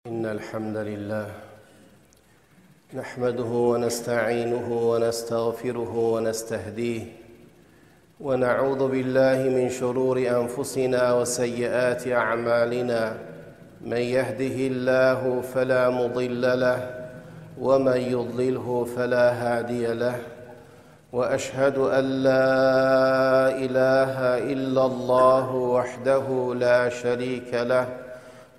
إن الحمد لله نحمده ونستعينه ونستغفره ونستهديه ونعوذ بالله من شرور أنفسنا وسيئات أعمالنا من يهده الله فلا مضل له ومن يضلله فلا هادي له واشهد ان لا اله الا الله وحده لا شريك له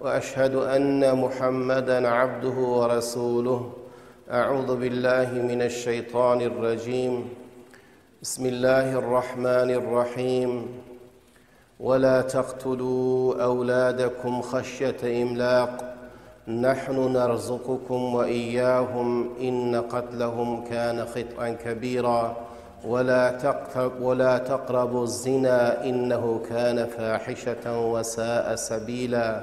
واشهد ان محمدا عبده ورسوله اعوذ بالله من الشيطان الرجيم بسم الله الرحمن الرحيم ولا تقتلوا اولادكم خشيه املاق نحن نرزقكم واياهم ان قتلهم كان خطا كبيرا ولا تقرب ولا تقربوا الزنا انه كان فاحشه وساء سبيلا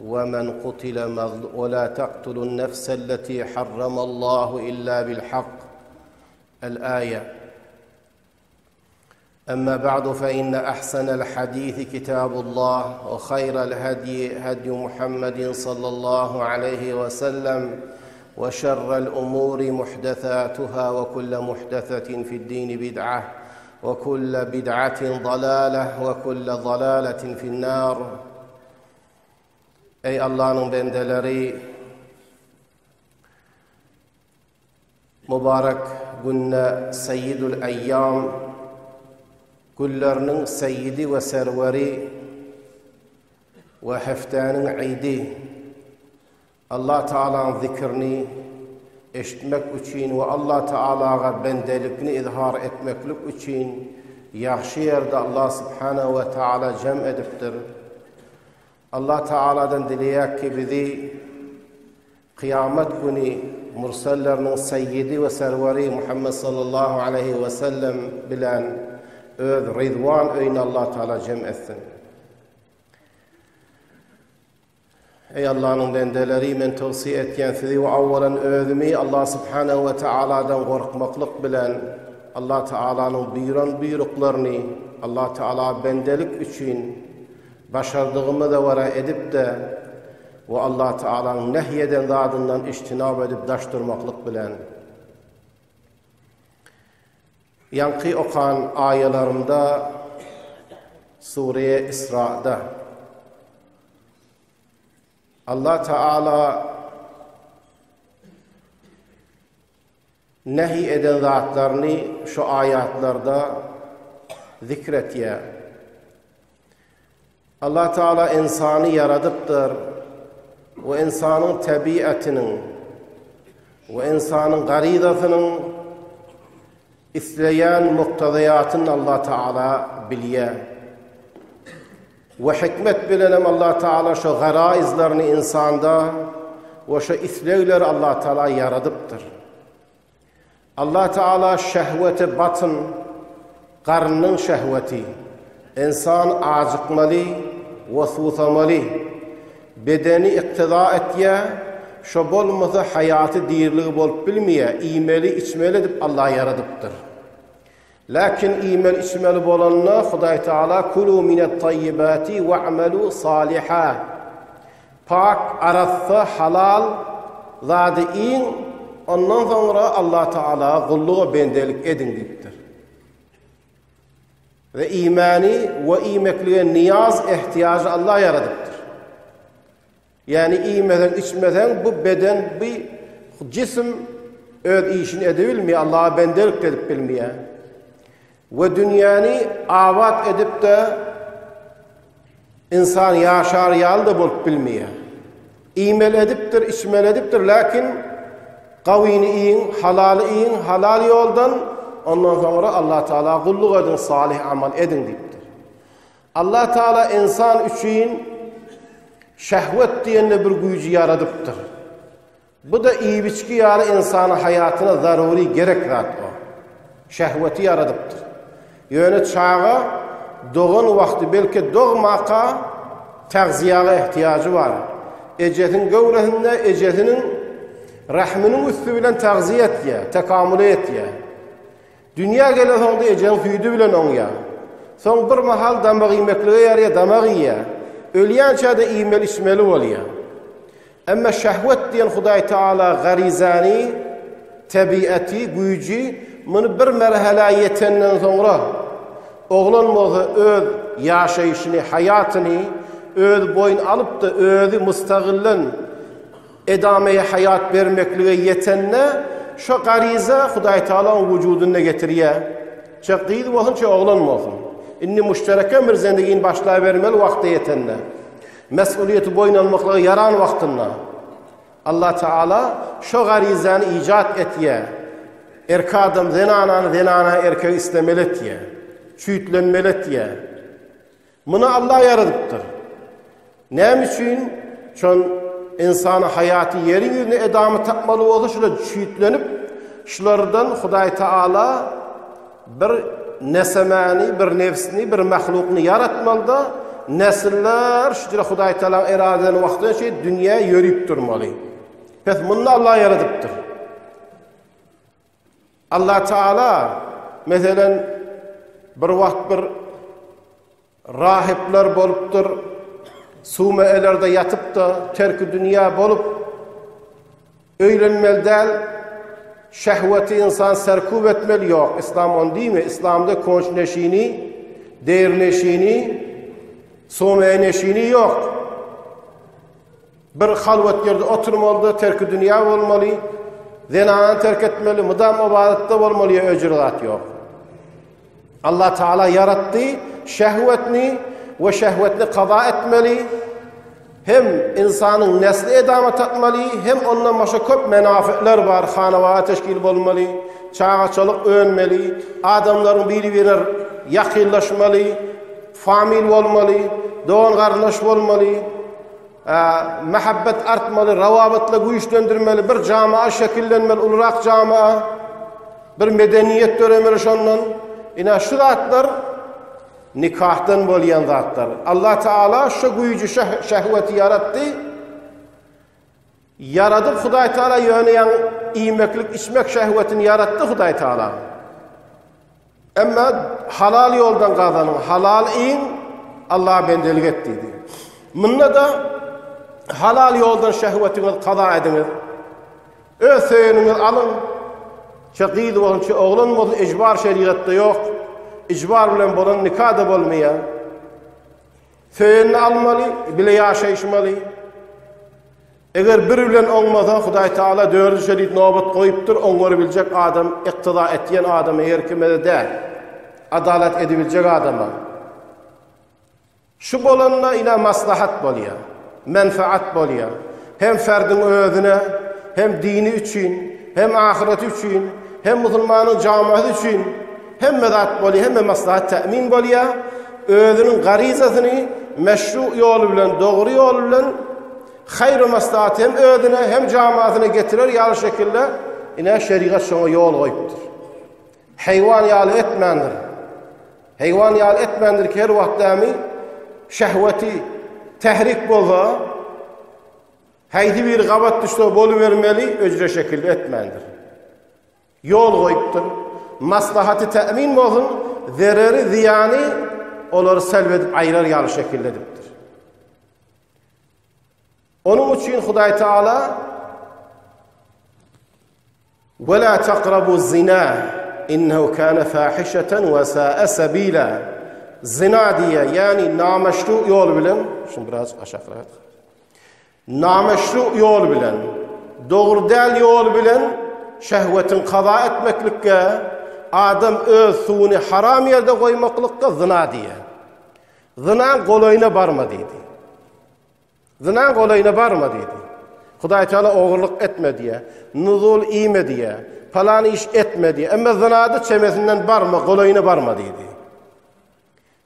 ومن قتل مظل ولا تقتلوا النفس التي حرم الله الا بالحق الايه أما بعد فإن أحسن الحديث كتاب الله وخير الهدي هدي محمد صلى الله عليه وسلم وشر الأمور محدثاتها وكل محدثة في الدين بدعة وكل بدعة ضلالة وكل ضلالة في النار Ey Allah'ın bendeleri Mübarek günde Seyyidül Eýýam, günleriniň seýýidi we serweri we hepdäniň idi Allah Tagalaň zikrini eşitmek üçin we Allah Tagalaga bendelikni izhar etmeklik üçin ýagşy ýerde Allah Subhanahu we Tagala jem edipdir. Allah Tagaladan dileýäk ki bizi Kyýamat güni mursalleriniň Seýýidi we Serweri Muhammet sallallahu aleýhi we sellem bilen öz Ryzwan öýüne Allah Tagala jem etsin. Eý Allanyň bendeleri, men towsiýe etýän sizi we awwalan özümi Allah subhanahu we taaladan gorkmaklyk bilen Allah Taalanyň buýran buýruklaryny Allah Taala bendelik üçin Başardygymyza görä edip-de we Allah Tagalanyň nehy eden zadyndan ijtinap edip daş durmaklyk bilen. Ýaňky okan aýalarymda Sure Israda Allah Taala Nehy eden zatlaryny şu aýatlarda zikr etýär. Allah Taala ynsany ýaradypdyr we ynsanyň tebiatynyň we ynsanyň garyzasynyň isleýän muktazaýatyny Allah Taala bilýär. We hikmet bilenem Allah Taala şo garaizlerini ynsanda we şo islegleri Allah Taala ýaradypdyr. Allah Taala şehweti batyn, garnyň şehweti, ynsan ajykmaly we susamaly, bedeni iktiza etýär, şo bolmasa haýaty diriligi bolup bilmeýär, iýmeli, içmeli edip Allah ýaradypdyr. Läkin iýmeli-içmeli bolanda Hudaý Tagala Kulu minet-taýýibati we'melu saliha. Pak, arassa, halal zady iýiň, ondan soňra Allah Tagalaga gulluga bendelik ediň diýipdir. We iýmäni we iýmeklige nyýaz, ehtiýajy Allah ýaradypdyr. Ýagny iýmeseň, içmeseň bu beden, bu jisim öz işini edebilmeýär, Allaha bendelik edip bilmeýär. We dünýäni abat edip-de insan ýaşar ýaly-da bolup bilmeýär. Iýmeli edipdir, içmeli edipdir, läkin gawyny iýiň, halaly iýiň, halal ýoldan, ondan soňra Allah Taala gulluk ediň, salyh amal ediň diýipdir. Allah Taala ynsan üçin şehwet diýende bir güýji ýaradypdyr. Bu-da iýip-içgi ýaly ynsanyň haýatyna zarury gerek zat o. Şehweti ýaradypdyr. Ýöne çaga dogan wagty belki dogmaka tagziýaga ehtiýajy bar. Ejesiniň göwresinde ejesiniň rahminiň üsti bilen tagziýa etýär, tekamula etýär. Dünýä gelensoň-da ejeň süýdi bilen oňýar. Soň bir mahal damak iýmeklige ýaraýar, damak iýýär. Ölýänçä-de iýmeli-içmeli bolýar. Emma şehwet diýen Hudaý Teala garizany, tebiaty, güýji muny bir merhelä ýetenden soňra oglan bolsa öz ýaşaýşyny, haýatyny öz boýun alyp-da özi mustagillen edameýi haýat bermeklige ýetende şo gariza Hudaý Teala oň wujudynda getirýär. Çe gyz bolsun, çe oglan bolsun. Indi muştereken bir zendigini başlabermeli wagty ýetende. Mes'ulyýeti boýun almaklyga ýaran wagtynda Allah Teala şo garizany ijat etýär. Erkek adam zenanany, zenana erkegi islemeli etýär. Çüýtlenmeli etýär. Muny Allah ýaradypdyr. Näme üçin? Şon ynsanyň haýaty ýeriň ýüzünde edama tapmaly bolsa şular çüýtlenip, şulardan Hudaý Teala Bir nesemäni, bir nebsini, bir mahlukny ýaratmalyda, nesiller şu jüre Hudaý Tagalaň erada eden wagtyna çenli dünýä ýörüp durmaly. Pes munda Allah ýaradypdyr. Allah Taala meselen bir wagt bir Rahyplar bolupdyr, sumeelerde ýatyp-da, terki dünýä bolup, öýlenmeli däl, şehweti ynsan serkub etmeli, ýok, yslam ony diýmeýär, yslamda konç neşini, deýr neşini, sume neşini ýok. Bir halwat ýerde oturmaly-da, terki dünýä bolmaly, zenanany terk etmeli, mydam ybadatda bolmaly ýa öjür zat ýok. Allah Taala ýaratdy şehwetni we şehwetni kaza etmeli. Hem ynsanyň nesli edama tapmaly, hem ondan başga köp menafetler bar, hanawada teşkil bolmaly, çagaçalyk önmeli, adamlaryň biri-birine ýakynlaşmaly, famil bolmaly, dogan-garyndaş bolmaly. Mähebbet artmaly, rowabytly güýçlendirmeli, bir jamaa şekillenmeli, ulurak jamaa, bir medeniýet döremeli şondan. Ine şu zatlar nikahdan bolýan zatlar. Allah Teala şu güýji şehweti ýaratdy. Ýaradyp Hudaý Teala ýöne ýaň iýmeklik, içmek şehwetini ýaratdy Hudaý Teala. Emma halal ýoldan gazanyň, halal iýiň, Allaha bendelik et diýdi. Munda-da halal ýoldan şehwetiňizi kaza ediňiz. Öz söýeniňizi alyň. Çe gyz bolsun, çe oglan bolsun, ijbar şerigatda ýok. Ijbar bilen bolan nika-da bolmaýar. Söýenini almaly, bile ýaşaýyşmaly. Eger bir bilen oňmasa, Hudaý Taala dördünji şerit nobat goýupdyr, oňarybiljek adam, iktiza etýän adama her kime-de däl. Adalat edibiljek adama. Şu bolanda ine maslahat bolýar, menfaat bolýar. Hem ferdiň özüne, hem dini üçin, hem ahyreti üçin, hem musulmanyň jamaasy üçin hemme zat bolýar, hemme maslahat tämin bolýar. Özüniň garizasyny meşru ýoly bilen, dogry ýol bilen Haýr-u maslahaty hem özüne, hem jamasyna getirer ýaly şekilde, ine, şerigat şoňa ýol goýupdyr. Haýwan ýaly etmändir. Haýwan ýaly etmändir ki, her wagt dämi şehweti tehrik bolsa, haýsy biri gabat düşse bolubermeli, öjre şekilde etmändir. Ýol goýupdyr. Maslahaty tämin bolsun, zereri, zyýany olary selb edip aýrar ýaly şekilde edipdir. Onuň üçin Hudaý Taala Ve la taqrabu zina innehu kana fahişeten ve sa'a sabila. Zina diýe, ýagny nameşru ýol bilen, şuny biraz aşakrak. Nameşru ýol bilen, dogry däl ýol bilen şehwetin kaza etmeklikge, adam öz suwuny haram ýerde goýmaklykga zina diýe. Zynaň golaýyna barma diýdi. Zynaň golaýyna barma diýdi. Hudaý Teala ogurlyk etme diýe, nuzul iýme diýe, palan iş etme diýe. Emma zynada çemesinden barma, golaýyna barma diýdi.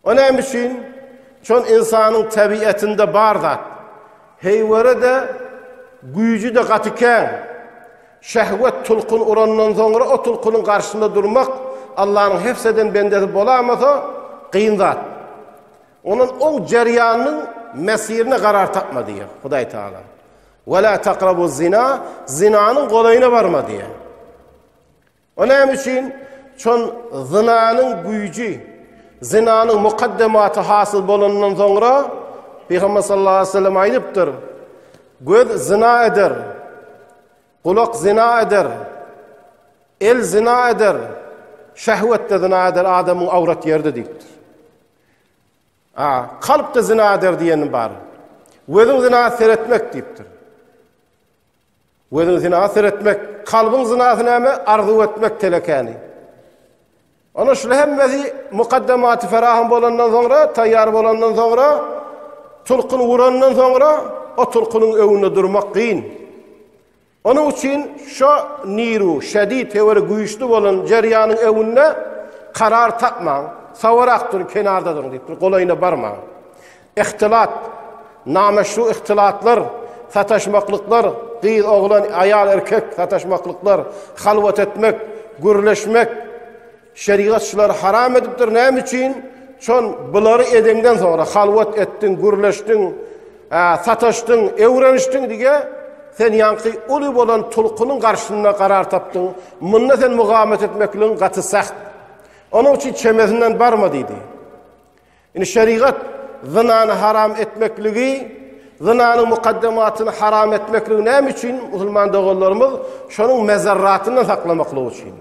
O näme üçin? Şon ynsanyň tebiatynda bar zat. Heýwere-de, güýji-de gaty kän. Şehwet tulkun urandan soňra o tulkunyň garşysynda durmak Allanyň hefs eden bendesi bolamasa kyn zat. Onuň oň jerýanynyň mesirine garar tapma diýýär Hudaý Taala. Ve la taqrabu zina, zinanyň golaýyna barma diýýär. O näme üçin? Çon zynanyň güýji, zynanyň mukaddematy hasyl bolandan soňra Pygamber sallallahu aleyhi ve sellem aýdypdyr. Göz zyna eder. Gulak zyna eder. El zyna eder. Şehwet-de zyna eder adamyň awrat ýerde diýipdir. A, kalp-da zyna eder diýeni bar. Gözüň zyna seretmek diýipdir. Gözüň zyna seretmek, kalbyň zynasy näme? Arzuw etmek telekäni. Ona şul hemmesi mukaddematy feraham bolandan soňra, taýýar bolandan soňra, tulkun urandan soňra o tulkunyň öňünde durmak kyn. Onuň üçin şo niru, şedid heweri güýçli bolan jerýanyň öňünde karar tapmaň, sawarak duruň, kenarda duruň diýipdir, golaýyna barmaň. Ihtilat, nameşru ihtilatlar, sataşmaklyklar, gyz, oglan, aýal, erkek sataşmaklyklar, halwat etmek, gürleşmek, Şerigat şulary haram edipdir, näme üçin? Şon bulary edeňden soňra halwat etdiň, gürleşdiň, sataşdyň, öwrenişdiň diýe, sen ýaňky uly bolan tulkunyň garşysynda karar tapdyň. Munda sen mugamet etmekligiň gaty säht. Onuň üçin çemesinden barma diýdi. Indi şerigat zynany haram etmekligi, zynanyň mukaddematyny haram etmekligi näme üçin? Musulman doganlarymyz şonuň mezarratyndan saklamaklygy üçin.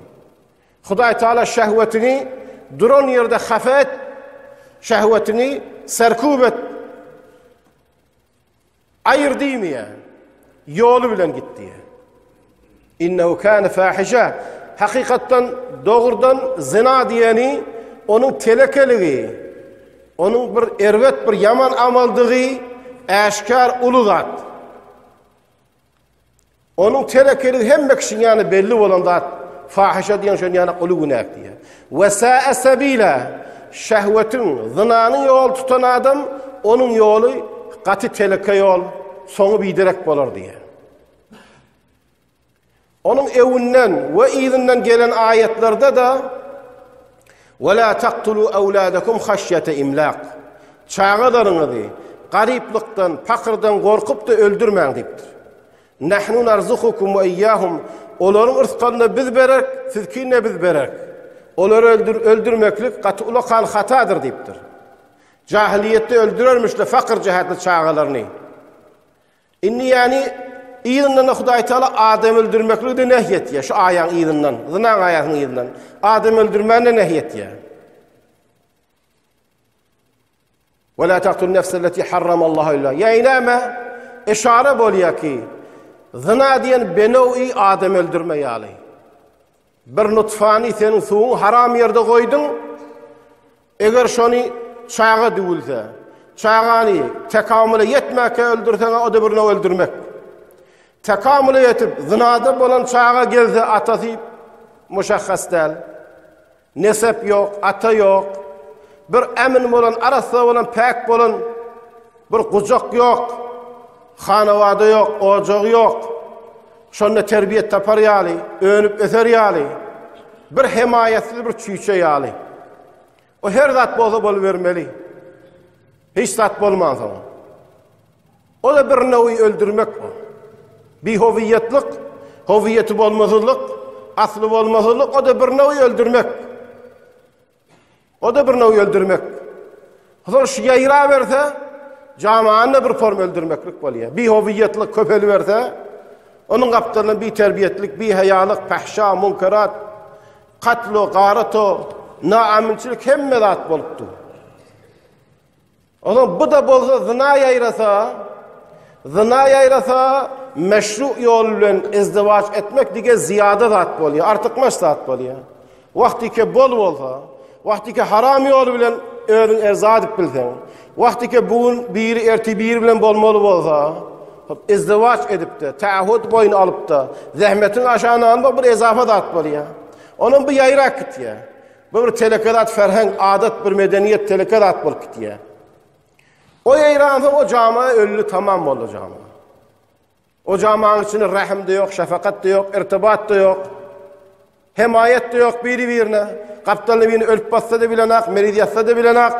Hudaý Teala şehwetiňi duran ýerde hafa et, şehwetiňi serkub et. Aýyr diýmeýär. Ýoly bilen git diýýär. Innehu kana fahişe. Hakykatdan dogrudan zina diýeni onuň telekeligi, onuň bir erbet bir ýaman amaldygy äşgär uly zat. Onuň telekeligi hemme kişiň ýany belli bolan zat. Fahyşa diýen şon ýany uly günäh diýýär. We sa'a sabila şehwetiň, zynanyň ýol tutan adam onuň ýoly gaty teleke ýol, soňy biderek bolar diýýär. Onuň öwünden we yzyndan gelen aýatlarda-da Ve la taqtulu awladakum haşyata imlak. Çagalaryňyzy garyplykdan, pakyrdan gorkup-da öldürmäň diýipdir. Nahnu narzukukum we iyyahum. Olaryň yrsgalyny biz bererk, sizkini biz bererk. Olary öldür, öldürmeklik gaty ulakan hatadyr diýipdir. Jahiliýetde öldürermişler fakyr jähetli çagalaryny. Indi ýani yzyndan-da Hudaý Teala adam öldürmekligi-de nehy etýär. Şu aýaň yzyndan, zynaň aýasynyň yzyndan. Adam öldürmäni-de nehy etýär. Ve la taqtul nefse leti harramallahu illa. Ýa näme? Eşara bolýar ki, zyna diýen benowi adam öldürme ýaly. Bir nutfany seniň suwuň haram ýerde goýduň. Eger şony çaga düwülse, çagany tekamula ýetmäkä öldürseň, o-da bir nöw öldürmek. Tekamula ýetip, zynada bolan çaga gelse, atasy muşahhas däl. Nesep ýok, ata ýok. Bir ämin bolan, arassa bolan, päk bolan bir gujak ýok. Hanawada ýok, ojagy ýok. Şonda terbiýe tapar ýaly, önüp öser ýaly, bir hemaýatsyz bir çüýçe ýaly. O her zat bolsa bolubermeli. Hiç zat bolmansoň. O-da bir newi öldürmek o. Bihowiýetlik, howiýeti bolmasyzlyk, asly bolmasyzlyk, o-da bir newi öldürmek. O-da bir nöw öldürmek. Soň şu ýaýraberse, jamany bir form öldürmeklik bolýar. Bihowiýetlik köpeliberse, onuň gapdalyndan biterbiýetlik, bihaýalyk, pähşa, munkerat, katlo, garato, naaminçilik hemme zat bolup dur. Onsoň bu-da bolsa zyna ýaýrasa, zyna ýaýrasa, meşru ýol bilen izdiwaç etmek dige zyýada zat bolýar, artykmaç zat bolýar. Wagtyke bol bolsa, wagtyke haram ýol bilen özüň erza edip bilseň, wagtyke bu gün biri ertir biri bilen bolmaly bolsa, izdiwaç edip-de, taahhud boýun alyp-da, zähmetiň aşagyna almak bir ezafa zat bolýar. Onuň bu ýaýrak gitýär. Bu bir teleke zat ferheng, adat bir medeniýet teleke zat bolup gitýär. O ýaýransoň o jama öldi tamam boldy jama. O jamanyň içinde rahim de ýok, şefakat de ýok, irtibat da ýok. Hemaýat da ýok biri-birine. Gapdalda birini ölüp bassa da bilenak, meriz ýatsa da bilenak.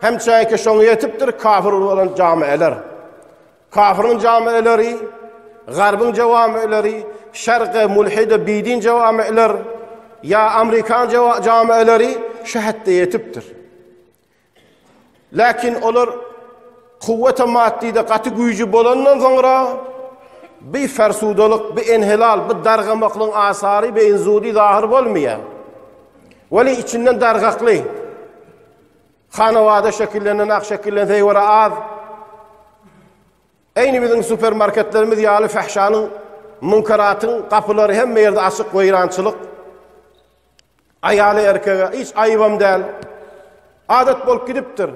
Hem çaýke şoňa ýetipdir kafir bolan jamalar. Kafiriň jamileri, garbyň jamileri, şerge mulhide bidin jamiler, ýa amerikan jamileri şu hetde ýetipdir. Lakin olar kuwwete maddide gaty güýji bolandan soňra. Bi fersudalyk, bi enhilal, bi dargamaklygyň asary beýin zudi zahyr bolmaýar. Weli içinden dargakly. Hanawada şekillenen, ak şekillense göre az. Eýni biziň supermarketlerimiz ýaly fähşanyň, munkeratyň gapylary hemme ýerde açyk weýrançylyk. Aýaly erkege hiç aýybam däl. Adat bolup gidipdir.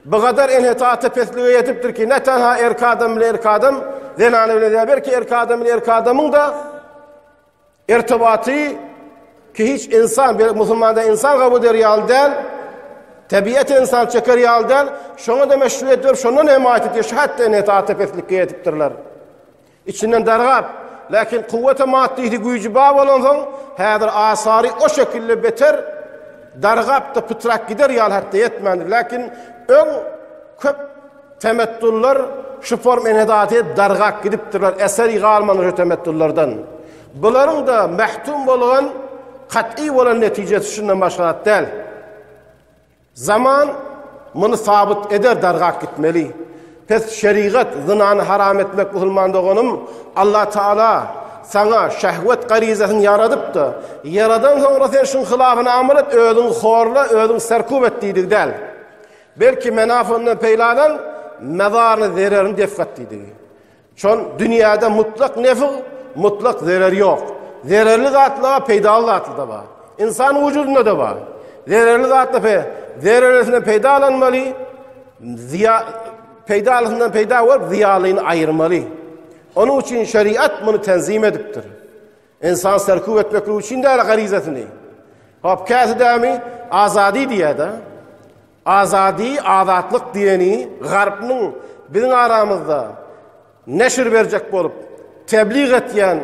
Bu gadar enhetata peslige ýetipdir ki, ne tenha erk adam bilen erk adam, zenany bilen zenany, belki erk adam bilen erk adamyň da Irtibaty ki hiç insan, bir musulmanda insan kabul eder ýaly däl, tebiat insan çeker ýaly däl, şoňa da meşruýet berip, şondan hemaýat edýär, şu hatda ene ata peslikge ýetipdirler. Içinden dargap, lakin kuwwete maddisi güýji bar bolansoň, häzir asary o şekilde beter dargap da pytrak gider ýaly hatda ýetmändir. Lakin öň köp Temettullar şu form enhedaty dargap gidipdirler, eseri galmandyr şu temettullardan. Bularyň-da mähtum bolgan, kat'y bolan netijesi şundan başga zat däl. Zaman muny sabyt eder dargap gitmeli. Pes şerigat zynany haram etmek musulman doganym, Allah Taala saňa şehwet garizasyny ýaradypdy. Ýaradan soňra sen şuň hylafyna amal et, özüňi horla, özüňi serkub et diýdigi däl. Belki menafyndan peýlalan, mezaryny, zererini def et diýdigi. Şon dünýäde mutlak nefg, mutlak zerer ýok. Zererli zatlar peýdaly zatlar da bar. Insan wujudynda da bar. Zererli zatlar pe zererlisinden peýdalanmaly, ziýa peýdalysyndan peýda bolup ziýalyny aýyrmaly. Onuň üçin şeriat muny tenzim edipdir. Insan serkup etmeklik üçin däl garizasyny. Hop, käsi dämi azadi diýýär-de. Azadi, azatlyk diýeni garpnyň biziň aramyzda neşir berjek bolup teblig etýän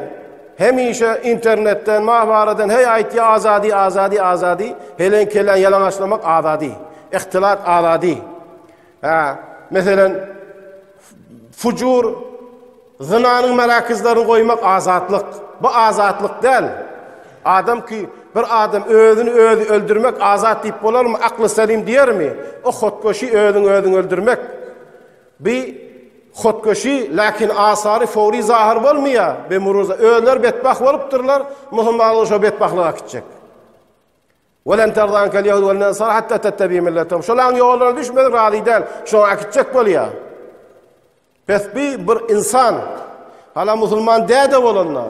hemişe internetden, mahwaradan hey aýtýar azadi, azadi, azadi, helen kelen ýalaňaçlamak azadi, ihtilat azadi. Hä, meselen fujur Zynanyň merakizlerini goýmak azatlyk. Bu azatlyk däl. Adam ki, bir adam özüni özi öldürmek azat diýip bolarmy? Akly selim diýermi? O hotgoşy özüň özüň öldürmek. Bi hotgoşy, lakin asary fowri zahyr bolmaýar. Be muruza özleri betbah bolupdyrlar, musulmanlar şo betbahlyga gitjek. Welen tarda ankel ýehud wen nasara hatta tettebi milletehum. Şolaň ýoluna düşmedik razy däl. Şoňa äkitjek bolýar. Pes bi bir insan hala musulman däde bolanda,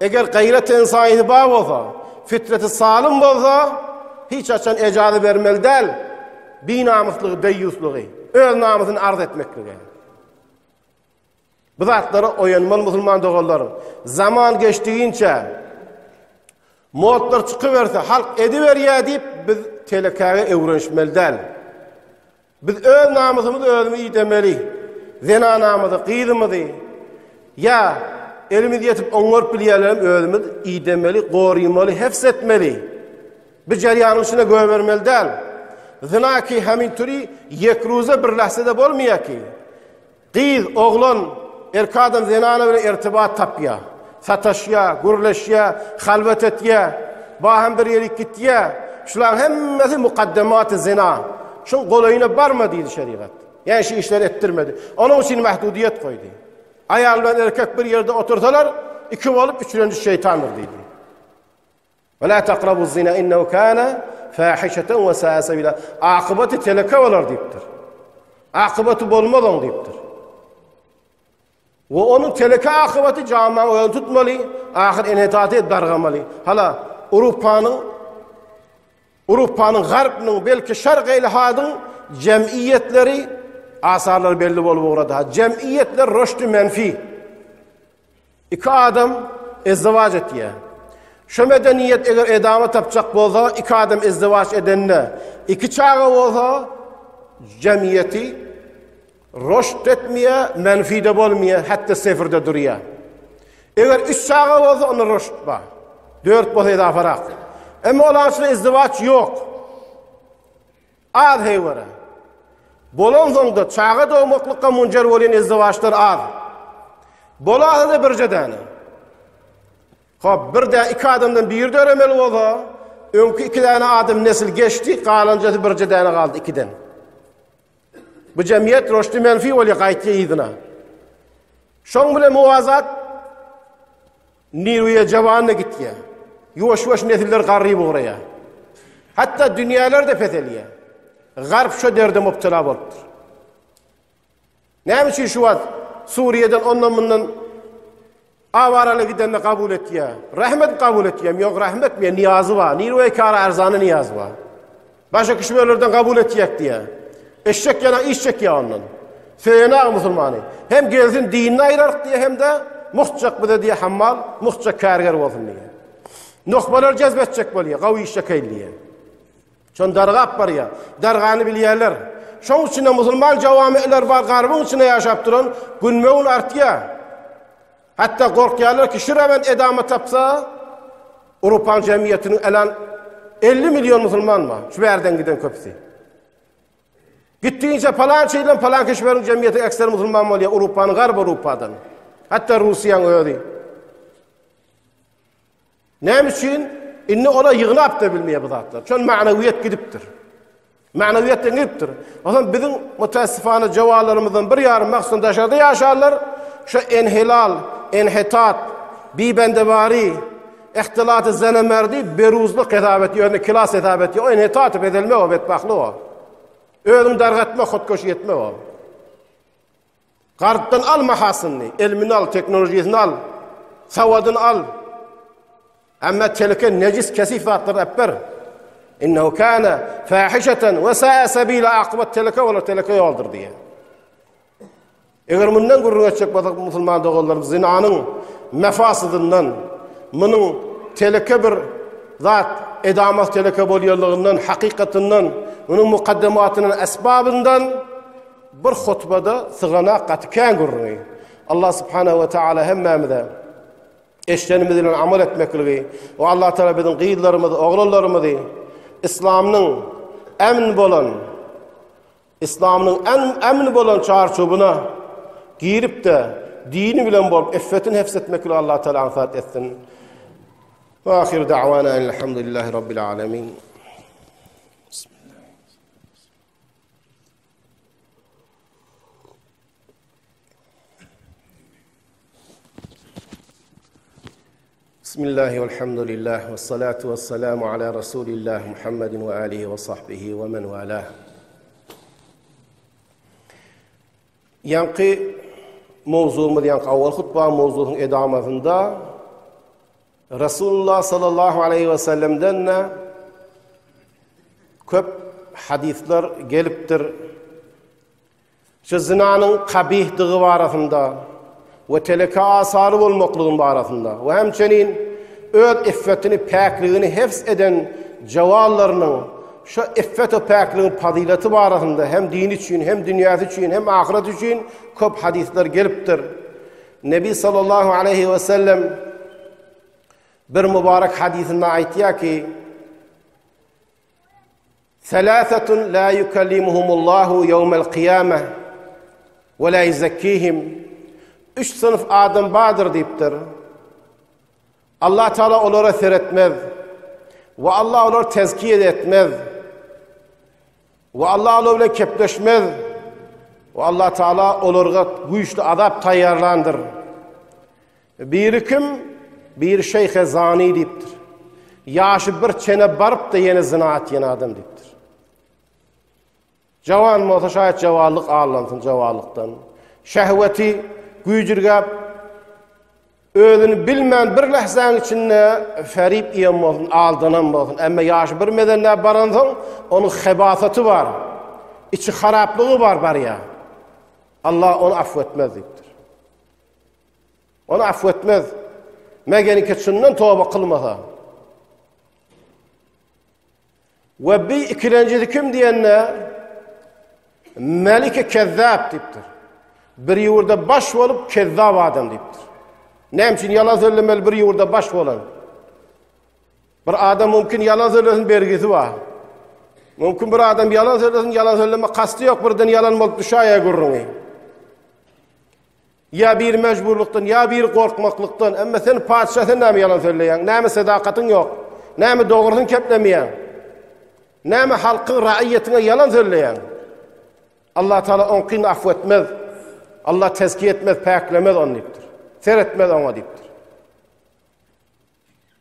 eger gaýrat ensanyýeti bar bolsa, fitreti salym bolsa, hiç haçan ejaza bermeli däl binamyslygy, deýýuslygy, öz namysyny arz etmeklige. Bu zatlara oýanmaly musulman doganlar. Zaman geçdigiçe modlar çykyberse, halk ediberýär diýip biz telekäge öwrenişmeli däl. Biz öz namysymyzy özümiz idemeli. Zenanamyzy, gyzymyzy ýa elimiz ýetip oňaryp bilýänlerem özümiz idemeli, gorymaly, hefz etmeli. Bu jerýanyň içine göbermeli däl. Zyna ki hemin türi ýekruza bir lahzede bolmaýar ki. Gyz, oglan, erkek adam zenana bilen irtibat tapýar. Sataşýar, gürleşýär, halwat etýär. Baham bir ýerik gitýär. Şularyň hemmesi mukaddematy zina. Şuň golaýyna barma diýdi şerigat. Ýa şu işleri etdirmedi. Onuň üçin mahdudiýet goýdy. Aýal bilen erkek bir ýerde otursalar, iki bolup üçlenji şeýtandyr diýdi. Ve la taqrabu zina innehu kana fahişeten ve sa'a sabila. Akybaty teleke bolar diýipdir. Akybaty bolmaz oň diýipdir. We onuň teleke akybaty jamaň özüni tutmaly, ahyr enetaty dargamaly. Hala Urupanyň Urupanyň garpnyň belki şark ilhadyň jemgyýetleri asarlary belli bolup ugrady. Jemgyýetler roşdy menfi. Iki adam izdiwaç etýär. Şu medeniýet eger edama tapjak bolsa, iki adam izdiwaç edende, iki çaga bolsa, jemgyýeti roşt etmeýär, menfi-de bolmaýar, hatda sefirde durýar. Eger üç çaga bolsa, onda roşt bar. Dört bolsa edafarak. Emma olar içinde izdiwaç ýok. Az heýwere. Bolansoň-da çaga dogmaklykka munjer bolýan izdiwaçlar az. Bolasa-da birje däne. Hop, bir dä iki adamdan biri döremeli bolsa, öňki iki däne adam nesil geçdi, galanjasy birje däne galdy ikiden. Bu jemgyýet roşdy menfi bolýar, gaýtýar yzyna. Şoň bilen muwazat. Niruýa jawan-da gitýär. Ýuwaş-ýuwaş nesiller garryp ugraýar. Hatda dünýäler-de peselýär. Garp şo derde mubtela bolupdyr. Näme üçin şu wagt Suriýadan ondan-mundan awaraly gidende kabul etýär? Rahmet kabul etýär. Ýok, rahmet etmeýär, niýazy bar. Niruýa kara arzany niýazy bar. Başga kişilerden kabul etjek diýýär. Eşek ýalan iş çekýär ondan. Söýenag musulmany. Hem gelsin dinini aýyrark diýýär hem-de muhtjak bize diýýär hammal, muhtjak kärger bolsun diýýär. Nohbalar jezb etjek bolýar, gawy iş çekeýin diýýär. Şon dargap barýar. Dargany bilýärler. Şoň üçin musulman jawamiler bar, garbyň içinde ýaşap duran günbe-gün artýar. Hatda gorkýarlar ki, şu rewend edama tapsa, Urupan jemgyýetiniň elan 50 million musulman bar. Şu bärden giden köpüsi. Gitdigiçe palan şeýlen palan keşweriň jemgyýeti ekser musulman bolýar Urupanyň garby Urupadan. Hatda Russiýanyň özi. Näme üçin? Indi olar ýygnap-da bilmeýär bu zatlar. Şol ma'nawiýet gidipdir. Ma'nawiýetden gidipdir. Onsoň biziň mutaessifana jowanlarymyzdan bir ýarym mahsun daşarda ýaşarlar, şu enhilal, enhitat, bibendewari, ihtilaty zene-merdi beruzlyk hesap etýär, özüni kilas hesap etýär. O enhitaty bezelmek o, betbagtlyk o. Özüňi dargatmak, hutkeşi etmek o. Garpdan al mahasyny, elmini al, teknolojiýasyny al, sawadyny al. Amma teleke nejis kesif zatlary äpber. Innehu kana fahişeten we sa'a sabila akybat teleke bolar, teleke ýoldur diýýär. Eger mundan gürrüň etjek bolsak musulman doganlarym zinanyň mefasydyndan, munuň teleke bir zat edamas teleke bolýanlygyndan, hakykatyndan, munuň mukaddematyndan, esbabyndan Bir hutbada syganak gaty kän gürrüňi. Allah subhanahu we taala hemmämize eşdenimiz bilen amal etmekligi we Allah taala biziň gyzlarymyzy, oglanlarymyzy islamyň emn bolan islamyň emn bolan çarçuwyna girip-de dini bilen bolup iffetini hefz etmekligi Allah taala aňsat etsin. Ve ahir da'wana elhamdülillahi rabbil alamin. Bismillahi velhamdülillah ve salatu ve selamu ala Resulillah Muhammedin ve alihi ve sahbihi ve men valah. Ýaňky mowzugymyz, ýaňky awal hutba mowzugyň edamasynda Resulullah sallallahu aleýhi we sellemden de köp hadyslar gelipdir. Şu zinanyň kabihdygy barasynda we teleke asary bolmaklygyň barasynda we hemçenin öz iffetini, päkligini hefz eden jawallarynyň şu iffet we päkligiň fazileti barasynda hem dini üçin, hem dünýäsi üçin, hem ahyret üçin köp hadyslar gelipdir. Nebi sallallahu aleýhi we sellem bir mübarek hadysynda aýtýar ki, Thalathatun la yukallimuhumullahu yawmal qiyamah we la yuzakkihim. Üç synf adam bardyr diýipdir. Allah Taala olara seretmez we Allah olary tezkiye etmez. We Allah olar bilen kepleşmez. We Allah Taala olarga güýçli azap taýýarlandyr. Biri kim? Biri şeýhe zani diýipdir. Ýaşy bir çene baryp-da ýene zina etýän adam diýipdir. Jawan bolsa şaýat jawanlyk allansyn jawanlykdan. Şehweti güýjürgäp Özüni bilmän bir lähzäň içinde ferip iýen bolsun, aldanan bolsun, emma ýaşy bir mezendä baransoň, onuň hebasaty bar, içi haraplygy bar barýar. Allah ony afw etmez diýipdir. Ony afw etmez. Meger ki çyndan toba kylmasa. We bi ikilenjisi kim diýende Melike Kezzap diýipdir. Bir ýurda baş bolup kezzap adam diýipdir. Näme üçin ýalan sözlemeli bir ýurda baş bolan? Bir adam mümkin ýalan sözlesin bergisi bar. Mümkin bir adam ýalan sözlesin, ýalan sözleme kasty ýok, birden ýalan bolup düşäýär gürrüňi. Ýa biri mejburlykdan, ýa biri gorkmaklykdan. Emma sen patyşa sen näme ýalan sözleýäň? Näme sedakatyň ýok? Näme dogrusyny keplemeýäň? Näme halkyň raýatyňa ýalan sözleýäň? Allah Taala oňkyny afw etmez. Allah tezkiye etmez, päklemez ony diýipdir. Seretmez oňa diýipdir.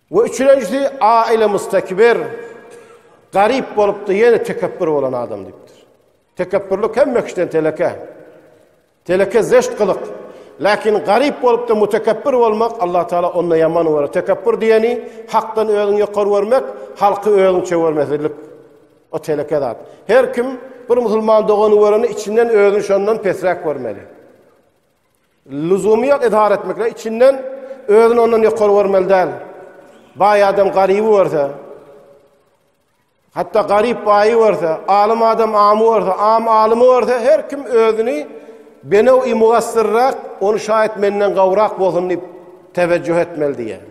We üçülenjisi aile mustakbir, garyp bolupdy ýene tekepbür bolan adam diýipdir. Tekepbürlik hemme kişiden teleke. Teleke zeşt gylyk. Lakin garyp bolupdy mutekebbir bolmak Allah Taala onda ýaman görer. Tekepbür diýeni hakdan özüňi ýokary görmek, halky özüňçe görmezlik. O teleke zat. Her kim bir musulman dogany görende içinden özüni şondan pesräk görmeli. Lüzumy ýok izhar etmekle içinden özüni ondan ýokary görmeli däl. Baý adam garyby görse, hatda garyp baýy görse, alym adam amy görse, am alymy görse, her kim özüni benew-i mugassyrrak, ony şaýat menden gowrak bolsun diýip teweccüh etmeli diýýär.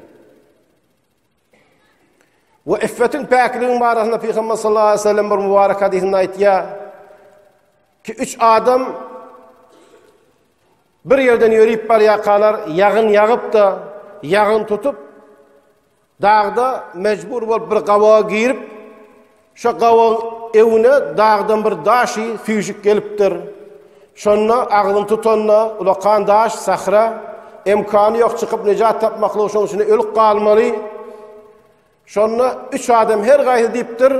We iffetiň päkligiň barasynda Pygamber sallallahu aleyhi ve sellem bir mübarek hadysynda aýtýar ki üç adam bir ýerden ýörüp barýarkalar ýagyn ýagyp-da, ýagyn tutup dagda mejbur bolup bir gawaga girip, şo gawagyň öwüne dagdan bir daşy süýşüp gelipdir. Şonda agzyny tutanda ulakan daş, sahra, emkany ýok çykyp nejat tapmaklygy şoň içinde ölüp galmaly. Şonda üç adam her gaýsy diýipdir,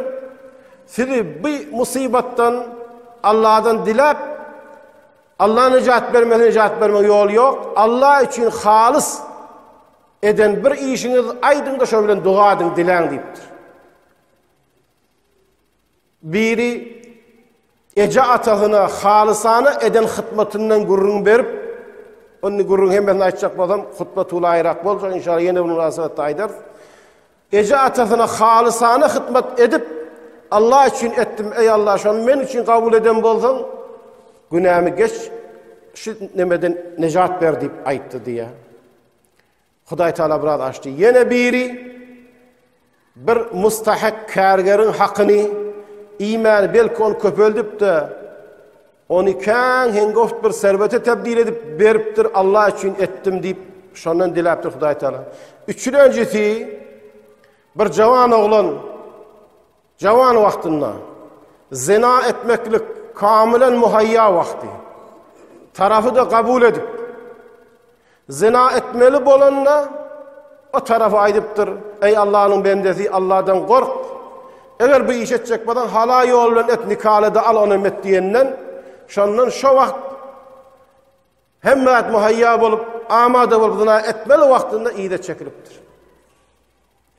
Sizi bu musybatdan Allahdan diläp, Allah nejat bermese nejat bermek ýoly ýok. Allah üçin halys eden bir işiňiz aýdyň-da şo bilen doga ediň, diläň diýipdir. Biri eje-atasyna halysana eden hytmatyndan gürrüň berip, indi gürrüň hemmesini aýtjak bolsam, hutba tulaýrak boljak, inşallah ýene bir mynasybetde aýdarys. Eje-atasyna halysana hytmat edip, Allah üçin etdim, eý Allah, şony men üçin kabul eden bolsaň, günämi geç, şu nemeden nejat ber diýip aýtdy diýýär. Hudaý Taala biraz açdy. Ýene biri bir mustahak kärgeriň hakyny iýmän, belki ony köpeldip-de, ony kän hengoft bir serwete tebdil edip beripdir, Allah üçin etdim diýip, şondan diläpdir Hudaý Taala. Üçülenjisi bir jawan oglan Jawan wagtynda zyna etmeklik kamylan muhaýýa wagty. Tarapy-da kabul edip, zyna etmeli bolanda o tarapy aýdypdyr, Eý Allanyň bendesi, Alladan gork. Eger bu iş etjek bolsaň, hala ýol bilen et, nikaly-da al, onam et diýenden, şondan şo wagt hemme zat muhaýýa bolup, amada bolup zyna etmeli wagtynda yza çekilipdir.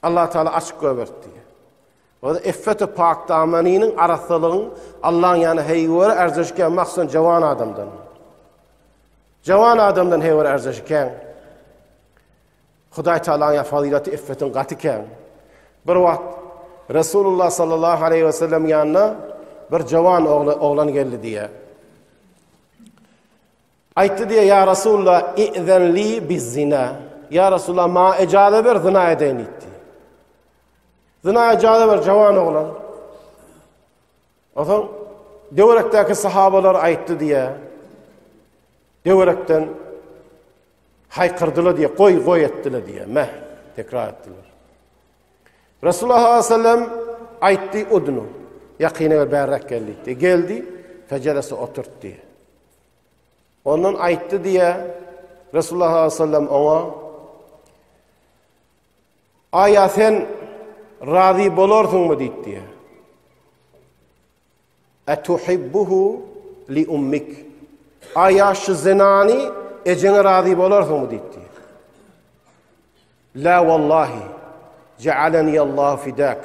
Allah Teala açyk göbertdi. O da iffeti pak damanynyň arassalygyň Allah'ın ýany heýwere erzeşken maksan jawan adamdan. Jawan adamdan heýwere erzeşken. Hudaý Teala'nyň fazileti iffetin gaty kän. Bir wagt Resulullah sallallahu aleyhi ve sellem ýanyna bir jawan oglan geldi diýe. Aýtdy diýýär, Ýa Resulallah, i'zen li biz-zina. Ýa Resulallah, maňa ejaza ber, zyna edeýin diýdi. Zyna ejaza ber, jawan oglan. Onsoň döwerekdäki sahabalar aýtdy diýýär. Döwerekden haýkyrdylar diýýär, goý, goý etdiler diýýär. Meh, tekrar etdiler. Resulullah sallallahu aleyhi ve sellem aýtdy, udnu. Ýakyna gel, bärräk gel diýdi. Geldi, fejelese oturtdy. Ondan aýtdy diýe, Resulullah sallallahu aleyhi ve sellem oňa, Aýa sen razy bolarsyňmy diýdi diýe. Etuhibbuhu li ummik. Aýa şu zinany ejeňe razy bolarsyňmy diýdi diýe. La wallahi, jealeni Allahu fidak.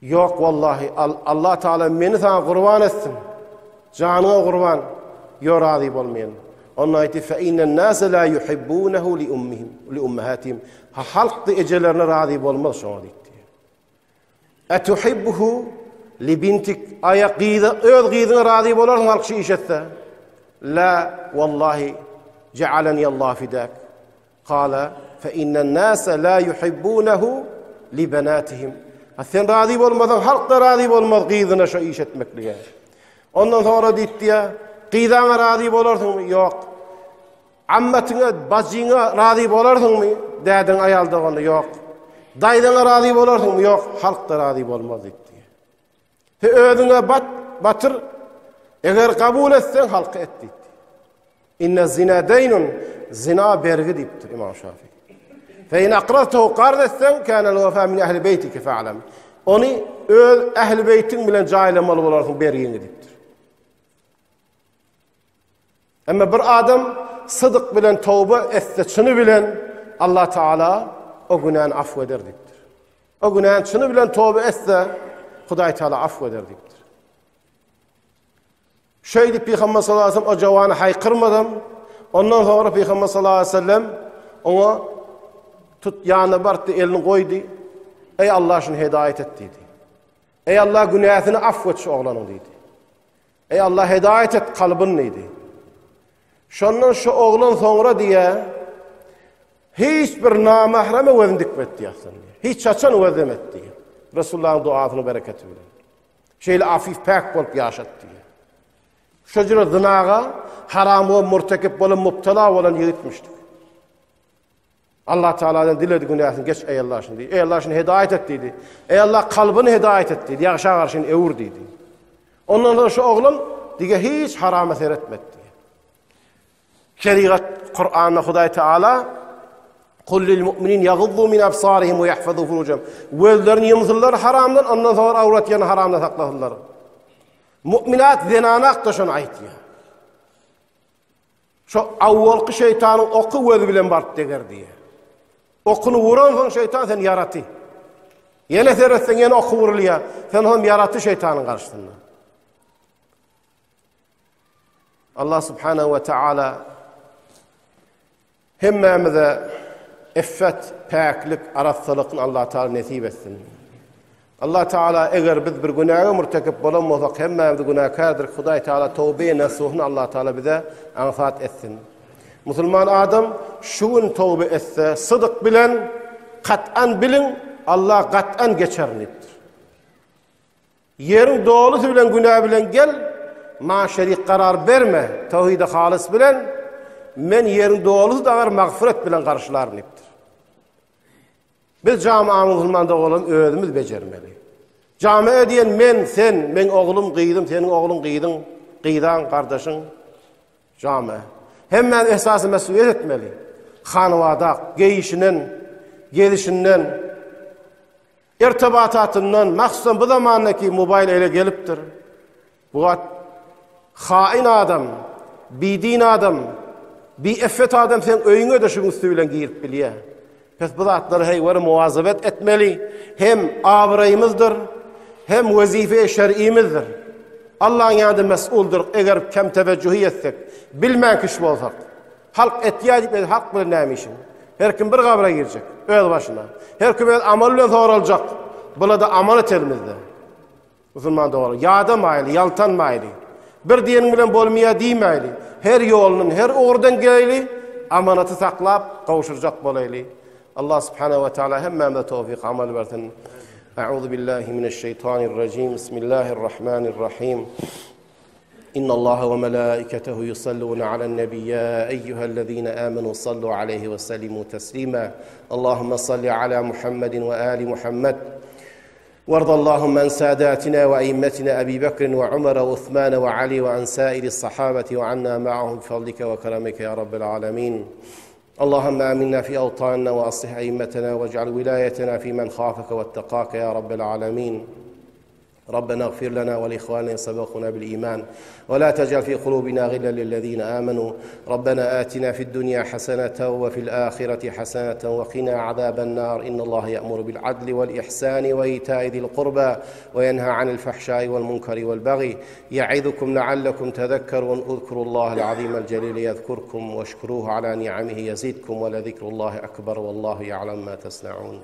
Ýok wallahi, Allah Taala meni saňa gurban etsin. Janyňa gurban. Ýo razy bolmaýan. Onda aýtdy, fe innen nase la yuhibbunehu li ummihim, li ummahatihim. Ha halk da ejelerine razy bolmaz şoňa diýdi. Etuhibbuhu li bintik aýa gyza öz gyzyňa razy bolarsyň halk şu iş etse. La wallahi jealeni Allah fidak. Kala, fe innen nase la yuhibbunehu li benatihim. Ha sen razy bolmasaň, halk da razy bolmaz gyzyna şo iş etmeklige. Ondan soňra diýipdi ya, gyzaňa razy bolarsyňmy? Ýok. Ammatyňa, bajyňa razy bolarsyňmy? Dädeň aýal dogany ýok. Daýzaňa razy bolarsyňmy? Ýok. Halk da razy bolmaz diýipdi. He özüňe bat, batyr, eger kabul etseň halka et diýdi. Inne zina deýnun, zina bergi diýipdir Imam Şafi. Fe in akraztehu karz etseň, kânel wefa min ehli beýtike fe'lem. Ony öz ehli beýtiň bilen jaýlamaly bolarsyň bergiňi diýipdir. Emma bir adam sydyk bilen toba etse çyny bilen Allah Taala o günäni afw eder diýipdir. O günäni çyny bilen toba etse Hudaý Taala afw eder diýipdir. Şeýdip Pygamber sallallahu aleyhi ve sellem o jawany haýkyrmadam. Ondan soňra Pygamber sallallahu aleyhi ve sellem oňa tut ýanyna bardy, elini goýdy. Eý Allah şuny hidaýat et diýdi. Eý Allah günäsini afw et şu oglanyň diýdi. Eý Allah hidaýat et kalbyny diýdi. Şondan şu oglan soňra diýä hiç bir namahreme gözüni dikmedi diýä. Hiç haçan gözlem etdi. Resulullahyň duasynyň bereketi bilen. Şeýle afif päk bolup ýaşat diýýär. Şo jüre zynaga, haramga murtekip bolan, mubtala bolan ýigitmişdik. Allah Teala'dan diledi günäsini geç eý Allah şuny diýdi. Eý Allah şuny hidaýat et diýdi. Eý Allah kalbyny hidaýat et diýdi. Ýagşa garşyny öwür diýdi. Ondan soň şu oglan dige hiç harama seretmedi diýdi. Şerigat Kur'anda Hudaý Teala Kul lil mu'minin yaguddu min absarihim we yahfazu furujahum. Gözlerini ýumsunlar haramdan, ondan soňra awrat ýerini haramdan saklasynlar. Mu'minat zenanak da şony aýtýar. Şo awwalky şeýtanyň oky gözi bilen baryp deger diýýär. Okuny vuransoň şeýtan sen ýaraty. Ýene seretseň ýene oky vurulýar. Sen hem ýaraty şeýtanyň garşysynda. Allah subhanahu we taala hemmämize iffet, päklik, arassalykny Allah Taala nesip etsin. Allah Taala eger biz bir günäge murtekip bolan bolsak, hemmämiz günäkärdir. Hudaý Taala towbe nasuhny Allah Taala bize aňsat etsin. Musulman adam şu gün towbe etse, sydyk bilen kat'an biliň, Allah kat'an geçer diýipdir. Ýeriň dolusy bilen günä bilen gel, maňa şerik karar berme, tawhidi halys bilen, men ýeriň dolusy dagar magfyret bilen garşylaryn diýipdir. Biz jama musulman dogalan özümiz bejermeli. Jama diýen men, sen, meň oglum, gyzym, seniň ogluň, gyzyň, gyzaň, gardaşyň. Jama. Hemmämiz esasy mesuliýet etmeli. Hanwadak, geýişinden, gezişinden, Irtibatatyndan, mahsusam bu zamandaki mobaýl ele gelipdir. Bu wagt hain adam, bidin adam, bieffet adam seň öýüňe-de şuň üsti bilen girip bilýär. Pes bu zatlary heýwere muwazabet etmeli. Hem abraýymyzdyr, hem wezife-i şer'imizdir. Allaň ýanynda mes'uldyr, eger kem tewejjuhi etsek, bilmän kişi bolsak. Halk etýär diýip edi, halk bilen näme işiň? Her kim bir gabra girjek, öz başyna. Her kim öz amaly bilen soraljak. Bula-da amal et elimizde. Musulman doganlar, ýadamaýly, ýaltanmaýly. Bir diýeniň bilen bolmaýar diýmäýli. Her ýolundan, her ugurdan geleýli, amanaty saklap, gowşurjak bolaýly. Allah subhanahu we taala hemmämize towfyk amal bersin. A'udhu billahi mineşşeýtanirrajim. Bismillahirrahmanirrahim. إن الله وملائكته يصلون على النبي يا أيها الذين آمنوا صلوا عليه وسلموا تسليما اللهم صل على محمد وآل محمد وارض اللهم عن ساداتنا وأئمتنا أبي بكر وعمر وعثمان وعلي وعن سائر الصحابة وعنا معهم بفضلك وكرمك يا رب العالمين اللهم آمنا في أوطاننا وأصلح أئمتنا واجعل ولايتنا في من خافك واتقاك يا رب العالمين ربنا اغفر لنا ولإخواننا سبقونا بالإيمان ولا تجعل في قلوبنا غلا للذين آمنوا ربنا آتنا في الدنيا حسنة وفي الآخرة حسنة وقنا عذاب النار إن الله يأمر بالعدل والإحسان وإيتاء ذي القربى وينهى عن الفحشاء والمنكر والبغي يعظكم لعلكم تذكرون اذكروا الله العظيم الجليل يذكركم واشكروه على نعمه يزدكم ولذكر الله أكبر والله يعلم ما تصنعون.